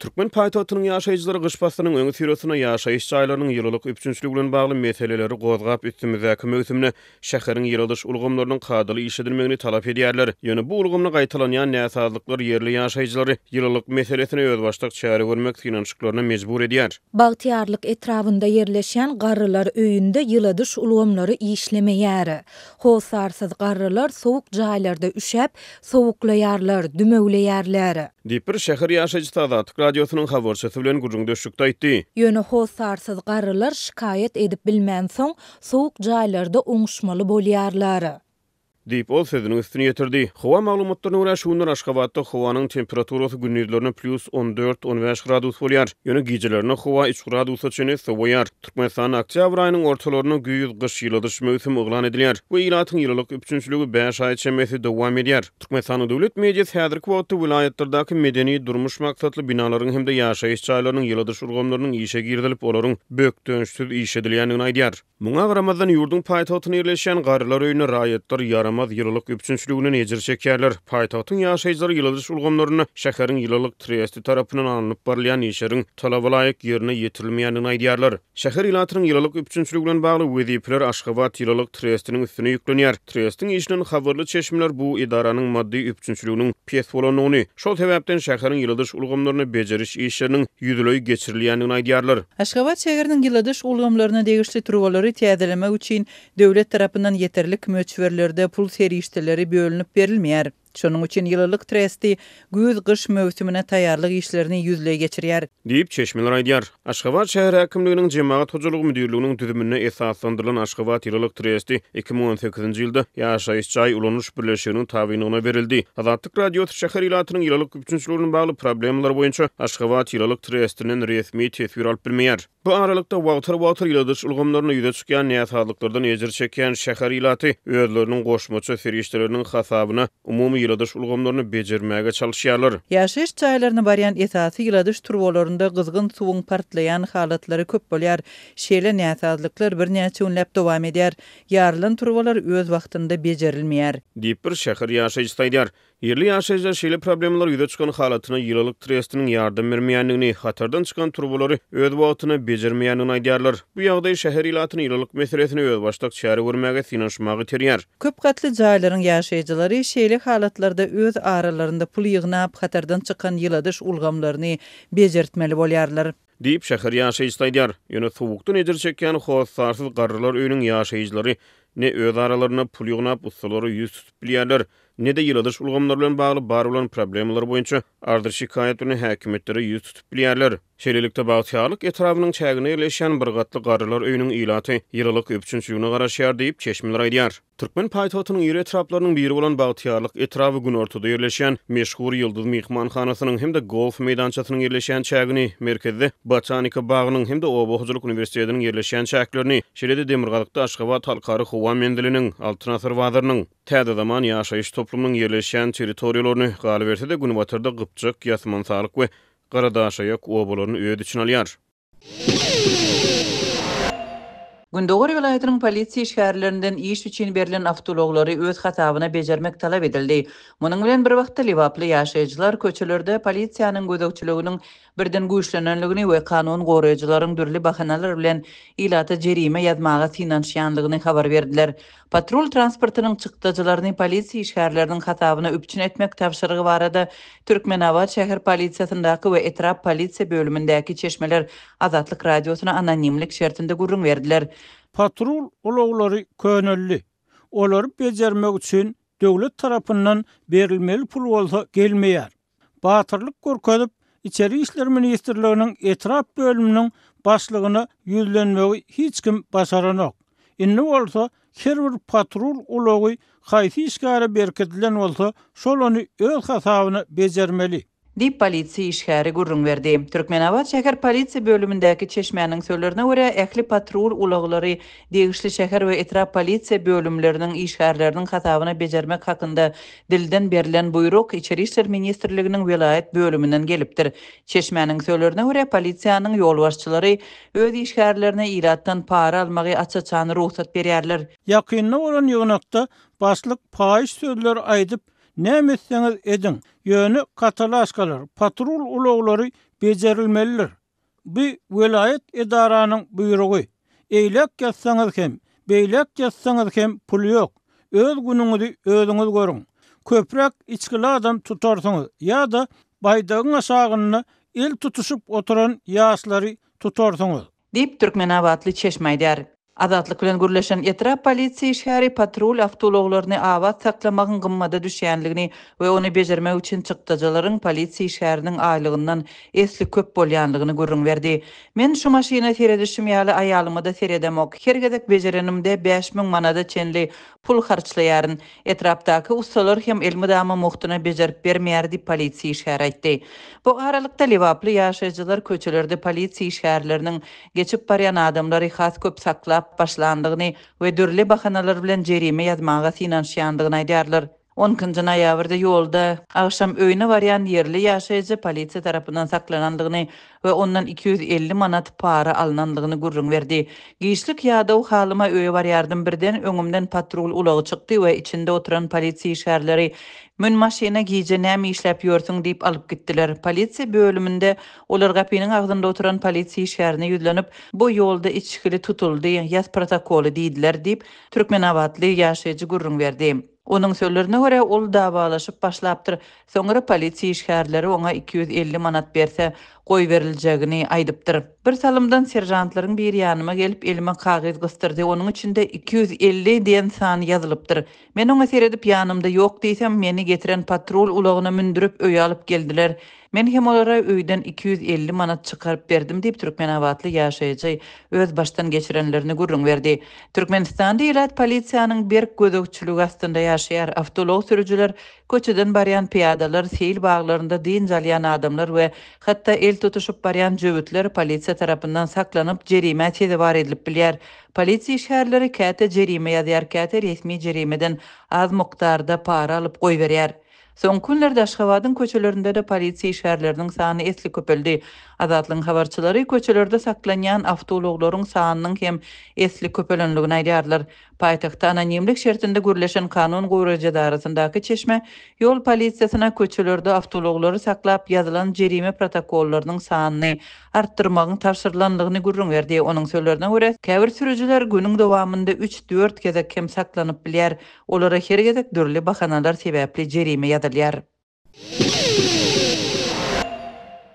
Türkmen paýtagtynyň ýaşaýjylary gyş paslynyň öňüsyrasynda ýaşaýyş jaýlarynyň ýylylyk üpjünçiligi bilen bagly meseleleri gozgap, üstümizdäki möwsümde şäheriň ýyladyş ulgamlarynyň kadaly işledilmegini talap edýärler. Ýöne bu ulgamda gaýtalanýan näsazlyklar ýerli ýaşaýjylary ýylylyk meselesine özbaşdak çäre görmek synanyşyklaryna mejbur edýär. Bagtyýarlyk etrabynda ýerleşýän garrylar öýünde ýyladyş ulgamlary işlemeýär. Hossarsyz garrylar sowuk jaýlarda üşäp, sowuklaýarlar, dümewleýärler. Diýip, bir şäher ýaşaýjysy Azatlyk Radiosynyň habarçysy bilen gürrüňdeşlikde aýtdy. Ýöne hossarsyz garrylar şikaýat edip bilmänsoň, sowuk jaýlarda oňuşmaly bolýarlar. Diýip, ol sözüniň üstüni ýetirdi. Howa maglumatlaryna görä, şu günler Aşgabatda howanyň temperaturasy gündizlerine plýus on dört, on bäş gradus bolýar. Ýöne gijelerine howa üç gradusa çenli sowaýar. Türkmenistanda oktýabr aýynyň ortalarynda güýz-gyş ýyladyş möwsümi yglan edilýär we ilatyň ýylylyk üpjünçiligi bäş aý çemesi dowam edýär. Türkmenistanyň döwlet mediasy häzirki wagtda welaýatlardaky medeni-durmuş maksatly binalaryň hem-de ýaşaýyş jaýlarynyň ýyladyş ulgamlarynyň işe girizilip, olaryň bökdençsiz işledilýändigini aýdýar. Muňa garamazdan, ýurduň paýtagtynda ýerleşýän garrylar öýünde raýatlar ýaramaz ýylylyk üpjünçiliginden ejir çekýärler. Paýtagtyň ýaşaýjylary ýyladyş ulgamlarynda şäheriň ýylylyk tresti tarapyndan alnyp barylýan işleriň talaba laýyk ýerine ýetirilmeýändigini aýdýarlar. Şäher ilatynyň ýylylyk üpjünçiligi bilen bagly wezipeler Aşgabat ýylylyk trestiniň üstüne ýüklenýär. Trestiň işinden habarly çeşmeler bu edaranyň maddy üpjünçiliginiň pes bolandygyny, şol sebäpden şäheriň ýyladyş ulgamlaryna bejeriş işleriniň ýüzleý geçirilýändigini aýdýarlar. Aşgabat şäheriniň ýyladyş ulgamlaryna degişli turbalary täzelemek üçin döwlet tarapyndan ýeterlik möçberlerde pul serişdeleri bölünip berilmeýär. Şonuň üçin ýylylyk tresti güýz-gyş möwsümine taýýarlyk işlerini ýüzleý geçirýär. Diýip, çeşmeler aýdýar. Aşgabat şäher häkimliginiň Jemagat hojalygy müdirliginiň düzüminde esaslandyrylan Aşgabat ýylylyk tresti 2018-nji ýylda Ýaşaýyş jaý ulanyş birleşiginiň tabynlygyna berildi. Azatlyk Radiosy şäher ilatynyň ýylylyk üpjünçiligi bilen bagly problemalar boýunça Aşgabat ýylylyk trestinden resmi teswir alyp bilmeýär. Bu aralykda, wagtal-wagtal ýyladyş ulgamlarynda ýüze çykýan näsazlyklardan ejir çekýän şäher ilaty özleriniň goşmaça serişdeleriniň hasabyna umumy ýyladyş ulgamlaryny bejermäge çalyşýarlar. Ýaşaýyş jaýlaryna barýan esasy ýyladyş turbalarynda gyzgyn suwuň partlaýan halatlary köp bolýar. Şeýle näsazlyklar birnäçe günläp dowam edýär. Ýarylan turbalar öz wagtynda bejerilmeýär. Diýip, bir şäher ýaşaýjysy aýdýar. Ýerli ýaşaýjylar şeýle problemalar ýüze çykan halatyna ýylylyk trestiniň ýardam bermeýändigini, hatardan çykan turbalary öz wagtynda bejermeýändigini aýdýarlar. Bu ýagdaý şäher ilatyny ýylylyk meselesine özbaşdak çäre görmäge synanyşmaga iterýär. Köp gatly jaýlaryň ýaşaýjylary şeýle halatlarda öz aralarynda pul ýygnap, hatardan çykan ýyladyş ulgamlaryny bejertmeli bolýarlar. Diýip, şäher ýaşaýjysy aýdýar. Ýöne sowukdan ejir çekýän hossarsyz garrylar öýüniň ýaşaýjylary ne öz aralarynda pul ýygnap ussalara ýüz tutup bilýärler, ne-de ýyladyş ulgamlary bilen bagly bar bolan problemalar boýunça ardyr-şikaýat bilen häkimiýetlere ýüz tutup bilýärler. Şeýlelikde, Bagtyýarlyk etrabynyň çäginde ýerleşýän bir gatly garrylar öýüniň ilaty ýylylyk üpjünçiligine garaşýar diýip, çeşmeler aýdýar. Türkmen paýtagtynyň iri etraplarynyň biri bolan Bagtyýarlyk etraby günortada ýerleşýän meşhur Ýyldyz myhmanhanasynyň hem-de golf meýdançasynyň ýerleşýän çägini, merkezde Botanika bagynyň hem-de Oba hojalyk uniwersitetiniň ýerleşýän çäklerini, şeýle-de demirgazykda Aşgabat halkara howa menziliniň, Altyn asyr bazarynyň, Täze zaman ýaşaýyş toplumynyň ýerleşýän territoriýalaryny, galyberse-de günbatarda Gypjak, Ýasmansalyk we Garadaşaýak obalaryny öz içine alýar. Gündogar welaýatynyň polisiýa işgärlerinden iş üçin berlen awtoulaglary öz hasabyna bejermek talap edildi. Munuň bilen bir wagtda lebaply ýaşaýjylar köçelerde polisiýanyň gözegçiliginiň birden güýçlenenligini we kanun goraýjylaryň dürli bahanalar bilen ilata jerime ýazmaga synanyşýanlygyny habar berdiler. Patrul transportynyň çykdajylaryny polisiýa işgärleriniň hasabyna üpjün etmek tabşyrygy barada Türkmenabat şäher polisiýasyndaky we etrap polisiýa bölümindäki çeşmeler Azatlyk Radiosyna anonimlik şertinde gürrüň berdiler. Patrul ulaglary köneldi. Olary bejermek üçin döwlet tarapyndan berilmeli pul bolsa gelmeýär. Batyrlyk görkezip, Içeri işler ministrliginiň etrap bölüminiň başlygyna ýüzlenmegi hiç kim başaranok. Indi bolsa her bir patrul ulagy haýsy işgäre berkidilen bolsa, şol ony öz hasabyna bejermeli. Diýip, polisiýa işgäri gürrüň berdi. Türkmenabat şäher polisiýa bölümindäki çeşmäniň sözlerine görä, ähli patrul ulaglary degişli şäher we etrap polisiýa bölümleriniň işgärleriniň hasabyna bejermek hakynda dilden berlen buýruk Içeri işler ministrliginiň welaýat bölüminden gelipdir. Çeşmäniň sözlerine görä, polisiýanyň ýolbaşçylary öz işgärlerine ilatdan para almagy aç-açan rugsat berýärler. Ýakynda bolan ýygnakda başlyk paýyş sözleri aýdyp, Näme etseňiz ediň, ýöne katalaşkalar, patrul ulaglary. bejerilmelidir. Bu welaýat edaranyň buýrugy. Eýläk ýazsaňyz hem, beýläk ýazsaňyz hem pul ýok. Öz günüňizi özüňiz görüň. Köpräk içgili adam tutarsyňyz ýa-da baýdagyň aşagynda el tutuşyp oturan ýaşlary tutarsyňyz. Diýip, türkmenabatly çeşme aýdýar. Azatlyk bilen gürleşen etrap polisiýa işgäri patrul awtoulaglaryny abat saklamagyň gymmada düşýänligini we ony bejermek üçin çykdajylaryň polisiýa işgäriniň aýlygyndan esli köp bolýanlygyny gürrüň berdi. Men şu maşyna seredişim ýaly aýalyma-da seredemok. Her gezek bejerenimde 5000 manada çenli pul harçlaýaryn. Etrapdaky ussalar hem elmydama mugtuna bejerip bermeýär diýip, polisiýa işgäri aýtdy. Bu aralykda, lebaply ýaşaýjylar köçelerde polisiýa işgärleriniň geçip barýan adamlary has köp saklap başlandygyny we dürli bahanalar bilen jerime ýazmaga synanyşýandygyny aýdýarlar. On ikinji noýabrda ýolda agşam öýüne barýan ýerli ýaşaýjy polisiýa tarapyndan saklanandygyny we ondan 250 manat para alnandygyny gürrüň berdi. Giçlik ýadaw halyma öýe barýardym, birden öňümden patrul ulagy çykdy we içinde oturan polisiýa işgärleri Mün maşyna gije näme işläp ýörsüň diýip alyp gitdiler. Polisiýa bölüminde olar gapynyň agzynda oturan polisiýa işgärine ýüzlenip, Bu ýolda içgili tutuldy, ýaz protokoly diýdiler diýip, türkmenabatly ýaşaýjy gürrüň berdi. Onuň sözlerine görä, ol dawalaşyp başlapdyr. Soňra polisiýa işgärleri oňa 250 manat berse, goýberiljegini aýdypdyr. Bir salymdan seržantlaryň biri ýanyma gelip, elime kagyz gysdyrdy, onuň içinde 250 diýen san ýazylypdyr. Men oňa seredip ýanymda ýok diýsem, meni getiren patrul ulagyna mündürip öýe alyp geldiler. Men hem olara öýden 250 manat çykaryp berdim diýip, türkmenabatly ýaşaýjy öz başdan geçirenlerini gürrüň berdi. Türkmenistanda ilat polisiýanyň berk gözegçiligi astynda ýaşaýar. Awtoulag sürüjiler, köçeden barýan pyýadalar, seýil baglarynda dynç alýan adamlar we hatda el tutuşyp barýan jöwütler polisiýa tarapyndan saklanyp, jerimä sezewar edilip bilýär. Polisiýa işgärleri käte jerime ýazýar, käte resmi jerimeden az mukdarda para alyp goýberýär. Soňky günlerde Aşgabadyň köçelerinde-de polisiýa işgärleriniň sany esli köpeldi. Azatlygyň habarçylary köçelerde saklanýan awtoulaglaryň sanynyň hem esli köpelenligini aýdýarlar. Paýtagtda anonimlik şertinde gürleşen kanun goraýjy edarasyndaky çeşme ýol polisiýasyna köçelerde awtoulaglary saklap ýazylan jerime protokollarynyň sanyny artdyrmagyň tabşyrylandygyny gürrüň berdi. Onuň sözlerine görä, käbir sürüjiler günüň dowamynda üç-dört gezek hem saklanyp bilýär. Olara her gezek dürli bahanalar sebäpli jerime ýazylýar.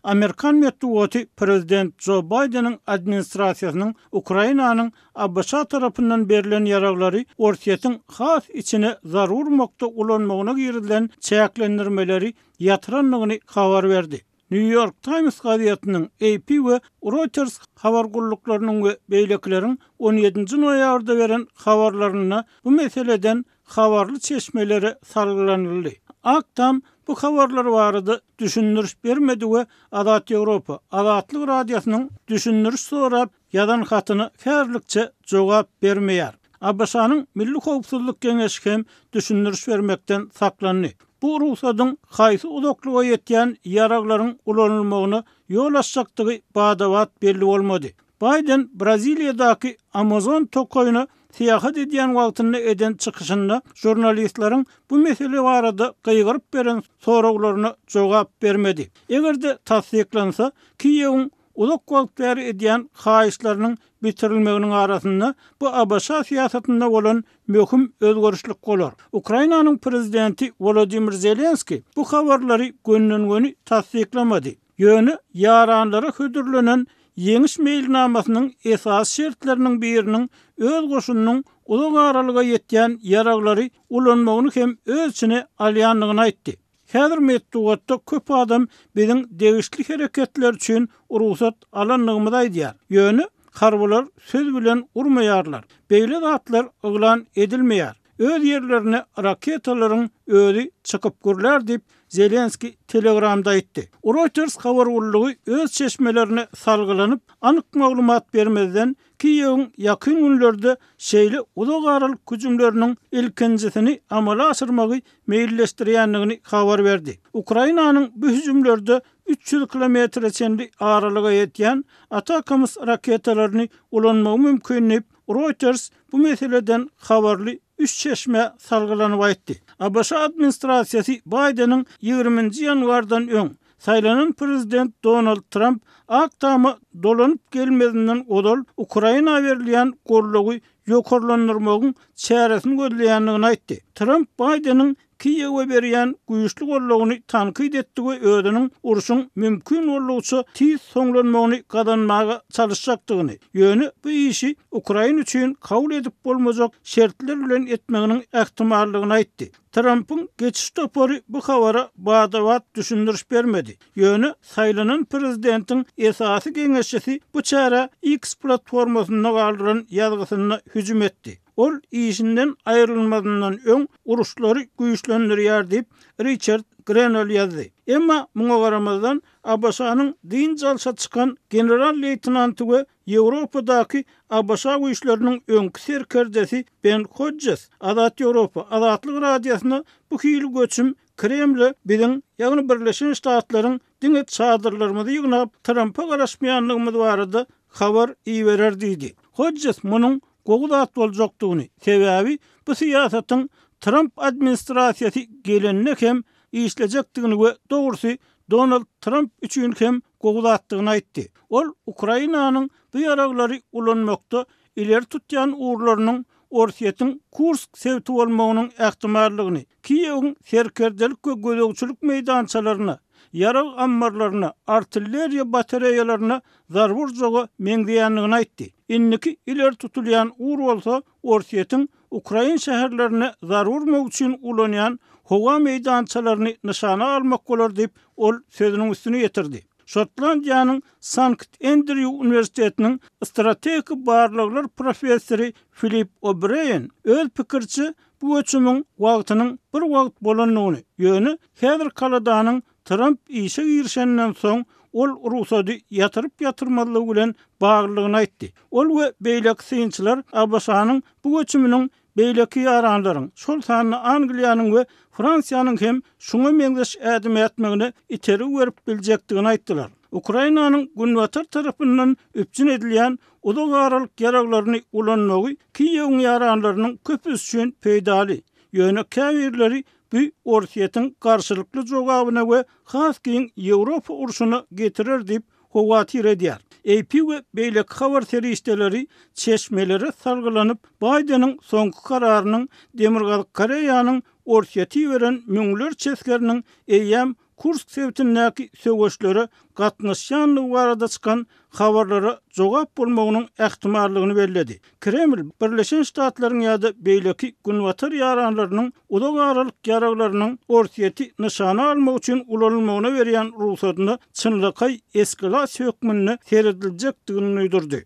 Amerikan metbugaty prezident Jo Baýdeniň administrasiýasynyň Ukrainanyň ABŞ tarapyndan berlen ýaraglary Orsýetiň has içine zarba urmakda ulanmagyna girizilen çäklendirmeleri ýatyrandygyny habar berdi. Nýu-Ýork Taýms gazetiniň, AP we Reuters habar gulluklarynyň we beýlekileriň on ýedinji noýabrda beren habarlarynda bu meseleden habarly çeşmelere salgylanyldy. Ak Tam bu habarlar barada düşündiriş bermedi we Azat Ýewropa, Azatlyk Radiosynyň düşündiriş sorap ýazan hatyna häzirlikçe jogap bermeýär. ABŞ-nyň Milli howpsuzlyk geňeşi hem düşündiriş bermekden saklandy. Bu rugsadyň haýsy uzaklyga ýetýän ýaraglaryň ulanylmagyna ýol açjakdygy bada-bat belli bolmady. Baýden Braziliýadaky Amazon tokaýyna syýahat edýän wagtynda eden çykyşynda žurnalistleriň bu mesele barada gygyryp beren soraglaryna jogap bermedi. Eger-de tassyklansa, Kiýewiň uzak wagt bäri edýän haýyşlarynyň bitirilmeginiň arasynda bu ABŞ syýasatynda bolan möhüm özgerişlik bolar. Ukrainanyň prezidenti Wolodymyr Zelenskiý bu habarlary gönden-göni tassyklamady. Ýöne ýaranlara hödürlenen ýeňiş meýilnamasynyň esasy şertleriniň biriniň öz goşunynyň uzak aralyga ýetýän ýaraglary ulanmagyny hem öz içine alýandygyny aýtdy. Häzir metbugatda köp adam biziň degişli hereketler üçin rugsat alandygymyzy aýdýar. Ýöne harbylar söz bilen urmaýarlar. Beýle zatlar yglan edilmeýär. Öz ýerlerine raketalaryň özi çykyp gürlär diýip, Zelenskiý Telegramda aýtdy. Reuters habar gullugy öz çeşmelerine salgylanyp, anyk maglumat bermezden, Kiýewiň ýakyn günlerde şeýle uzak aralyk hüjümleriniň ilkinjisini amala aşyrmagy meýilleşdirýändigini habar berdi. Ukrainanyň bu hüjümlerde 300 kilometre çenli aralyga ýetýän Atacams raketalaryny ulanmagy mümkin diýip, Reuters bu meseleden habarly üç çeşmä salgylanyp aýtdy. ABŞ administrasiýasy Baýdeniň ýigriminji ýanwardan öň, Saýlanan prezident Donald Tramp Ak Tama dolanyp gelmezinden ozal Ukraina berilýän goldawy ýokarlandyrmagyň çäresini gözleýändigini aýtdy. Tramp Baýdeniň Kiýewe berýän güýçli goldawyny tankyt etdi we özüniň urşuň mümkin boldugyça tiz soňlanmagyny gazanmaga çalyşjakdygyny, ýöne bu işi Ukraina üçin kabul edip bolmajak şertler bilen etmeginiň ähtimallygyny aýtdy. Trampyň geçiş topary bu habara bada-bat düşündiriş bermedi. Ýöne saýlanan prezidentiň esasy geňeşçisi bu çärä X platformasynda galdyran ýazgysynda hüjüm etdi. Ol işinden aýrylmazyndan öň uruşlary güýçlendirýär diýip, Riçard Grenell ýazdy. Emma muňa garamazdan, ABŞ-nyň dynç alşa çykan general-leýtenanty we Ýewropadaky ABŞ güýçleriniň öňki serkerdesi Ben Hodjes Azat Ýewropa, Azatlyk Radiosyna bu hili göçüm Kremle biziň, ýagny Birleşen Ştatlaryň diňe çadyrlarymyzy ýygnap, Trampa garaşmaýandygymyz barada habar iberer diýdi. Hodjes munuň gowy zat boljakdygyny, sebäbi bu syýasatyň Tramp administrasiýasy gelende hem işlejekdigini we dogrusy Donald Tramp üçin hem gowy zatdygyny aýtdy. Ol Ukrainanyň bu ýaraglary ulanmakda ileri tutýan ugurlarynyň Orsýetiň Kursk sebiti bolmagynyň ähtimallygyny, Kiýewiň serkerdelik we gözegçilik meýdançalaryna, ýarag ammarlaryna, artilleriýa batareýalaryna zarba urjaga meňzeýändigini aýtdy. Indiki ileri tutulýan ugur bolsa Orsýetiň ukrain şäherlerine zarba urmak üçin ulanýan howa meýdançalaryny nyşana almak bolar diýip, ol sözüniň üstüni ýetirdi. Şotlandiýanyň Sankt-Endrýu uniwersitetiniň strategik barlaglar professory Filip O'Braýen öz pikiriçe, bu göçümiň wagtynyň bir wagt bolandygyny, ýöne häzir Kanadanyň Tramp işe girişenden soň ol rugsady ýatyryp-ýatyrmazlygy bilen baglydygyny aýtdy. Ol we beýleki synçylar ABŞ-nyň bu göçüminiň beýleki ýaranlaryň, şol sanda Angliýanyň we Fransiýanyň hem şuňa meňzeş ädim ätmegine itergi berip biljekdigini aýtdylar. Ukrainanyň Günbatar tarapyndan üpjün edilýän uzak aralyk ýaraglaryny ulanmagy Kiýewiň ýaranlarynyň köpüsi üçin peýdaly, ýöne käbirleri Bu Orsýetiň garşylykly jogabyna we has giň Ýewropa urşuna getirer diýip howatyr edýär. AP we beýleki habar serişdeleri çeşmelere salgylanyp, Baýdeniň soňky kararynyň Demirgazyk Koreýanyň Orsýete iberen müňlerçe esgeriniň eýýäm Kursk sebitindäki söweşlere gatnaşýandygy barada çykan habarlara jogap bolmagynyň ähtimallygyny belledi. Kreml Birleşen Ştatlaryň ýa-da beýleki Günbatar ýaranlarynyň uzak aralyk ýaraglarynyň Orsýeti nyşana almak üçin ulanylmagyna berýän rugsadyna çynlakaý eskalasiýa hökmünde serediljekdigini duýdurdy.